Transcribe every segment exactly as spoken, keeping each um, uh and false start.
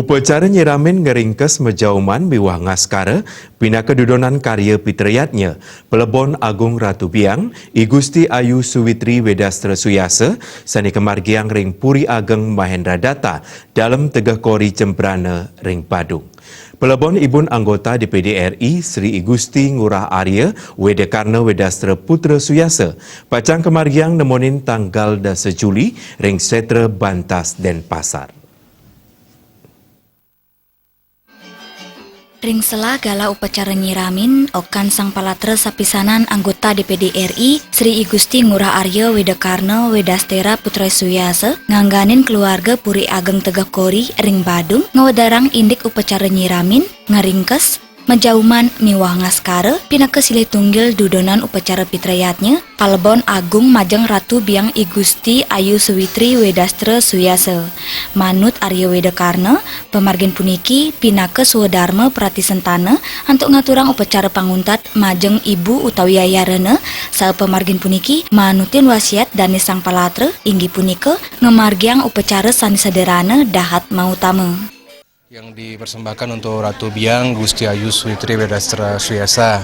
Upacara nyiramin ngeringkes majauman miwah ngaskara pinaka dudonan karya pitrayatnya Palebon Agung Ratu Biang, I Gusti Ayu Suwitri Wedastra Suyasa, sane kamargiang ring Puri Ageng Mahendra Data, Dalem Tegeh Kori Jembrana ring Badung. Palebon Ibun Anggota D P D R I, Sri I Gusti Ngurah Arya Weda Karna Wedastra Putra Suyasa, pacang kamargiang nemonin tanggal dasa Juli ring Setra Bantas, Denpasar. Ring sela galah upacara nyiramin, okan Sang Palatra sapisanan anggota D P D R I, Sri I Gusti Ngurah Arya Weda Karna Wedastera Putra Suyasa, ngangganin keluarga Puri Ageng Tegeh Kori ring Badung, ngwedarang indik upacara nyiramin, ngeringkes, majauman miwah ngaskara pinaka silih tunggil dudonan upacara pitrayatnya Palebon Agung majeng Ratu Biang I Gusti Ayu Suwitri Wedastra Suyasa. Manut Arya Weda Karna, pamargin puniki pinaka swadarma pratisentana antuk ngaturang upacara panguntat majeng ibu utawi ayah rena, saha pamargin puniki manutin wasiat dane Sang Palatra, inggih punika ngamargiang upacara sane sederhana dahat mautama. Yang dipersembahkan untuk Ratu Biang Gusti Ayu Switri Wedastra Suyasa.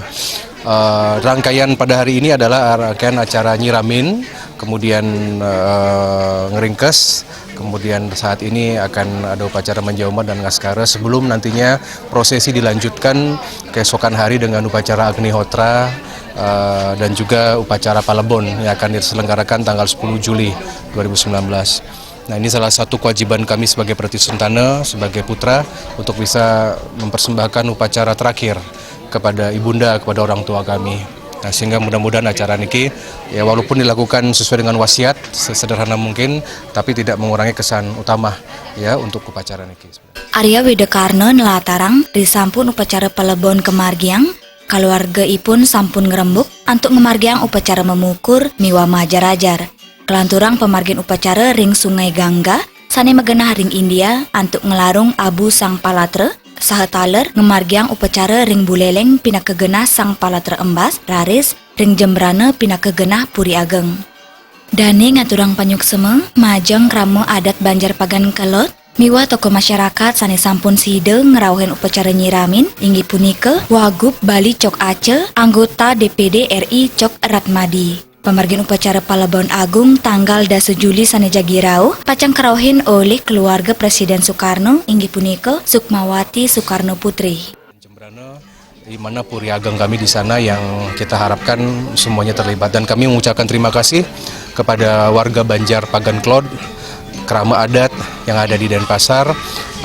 Eh, rangkaian pada hari ini adalah rangkaian acara nyiramin, kemudian eh, ngeringkes, kemudian saat ini akan ada upacara menjauman dan ngaskara sebelum nantinya prosesi dilanjutkan keesokan hari dengan upacara Agnihotra eh, dan juga upacara Palebon yang akan diselenggarakan tanggal sepuluh Juli dua ribu sembilan belas. Nah, ini salah satu kewajiban kami sebagai pratisentana, sebagai putra, untuk bisa mempersembahkan upacara terakhir kepada ibunda, kepada orang tua kami. Nah, sehingga mudah-mudahan acara niki, ya, walaupun dilakukan sesuai dengan wasiat, sesederhana mungkin, tapi tidak mengurangi kesan utama, ya, untuk upacara niki. Arya Weda Karna nlatarang, risampun upacara palebon kamargiang, kaluargaipun sampun ngrembug antuk ngamargiang upacara mamukur miwah majar-ajar. Kalanturang pamargin upacara ring Sungai Gangga, sane magenah ring India, antuk nglarung abu Sang Palatra, saha taler ngamargiang upacara ring Buleleng pinaka genah Sang Palatra Embas, raris ring Jembrana pinaka genah Puri Ageng. Dane ngaturang panyuksma majeng krama adat Banjar Pagan Kelod miwah tokoh masyarakat sane sampun sida ngrauhin upacara nyiramin, inggih punika Wagub Bali Cok Aca, anggota D P D R I Cok Ratmadi. Pamargin upacara Palebon Agung tanggal dasa Juli sane jagi rauh pacang karauhin olih keluarga Presiden Soekarno, inggih punika Sukmawati Soekarno Putri. Jembrana, di mana Puri Ageng kami di sana yang kita harapkan semuanya terlibat. Dan kami mengucapkan terima kasih kepada warga Banjar Pagan Kelod, krama adat yang ada di Denpasar,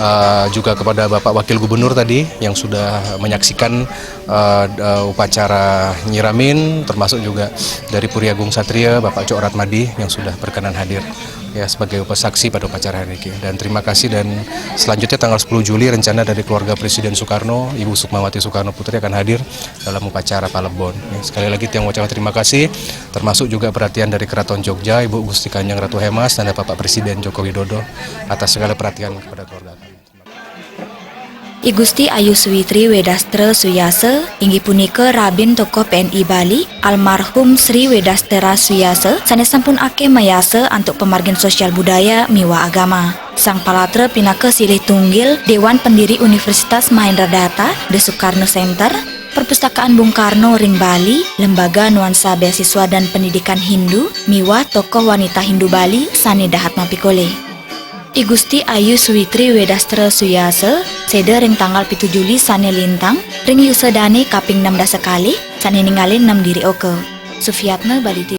eh, juga kepada Bapak Wakil Gubernur tadi yang sudah menyaksikan eh, eh, upacara nyiramin, termasuk juga dari Puri Agung Satria, Bapak Cok Ratmadi yang sudah berkenan hadir, ya, sebagai upasaksi pada upacara hari ini. Dan terima kasih, dan selanjutnya tanggal sepuluh Juli rencana dari keluarga Presiden Soekarno, Ibu Sukmawati Soekarno Putri akan hadir dalam upacara Palebon. Ya, sekali lagi tiang ucapkan terima kasih, termasuk juga perhatian dari Keraton Jogja, Ibu Gusti Kanjeng Ratu Hemas, dan Bapak Presiden Joko Widodo atas segala perhatian kepada keluarga kami. I Gusti Ayu Switri Wedastra Suyasa, inggih punika rabin tokoh P N I Bali, almarhum Sri Wedastra Suyasa, sane sampun akeh mayasa antuk pamargin sosial budaya miwah agama. Sang palatra pinaka silih tunggil Dewan Pendiri Universitas Mahendra Data, The Sukarno Center, Perpustakaan Bung Karno ring Bali, Lembaga Nuansa Beasiswa dan Pendidikan Hindu, miwah tokoh wanita Hindu Bali sane dahat mapikolih. I Gusti Ayu Switri Wedastra Suyasa, seda ring tanggal pitu Juli sane lintang, ring yusa dane kaping enam dasa kalih, sane ningalin nem diri oka. Sufiatna, Bali T V.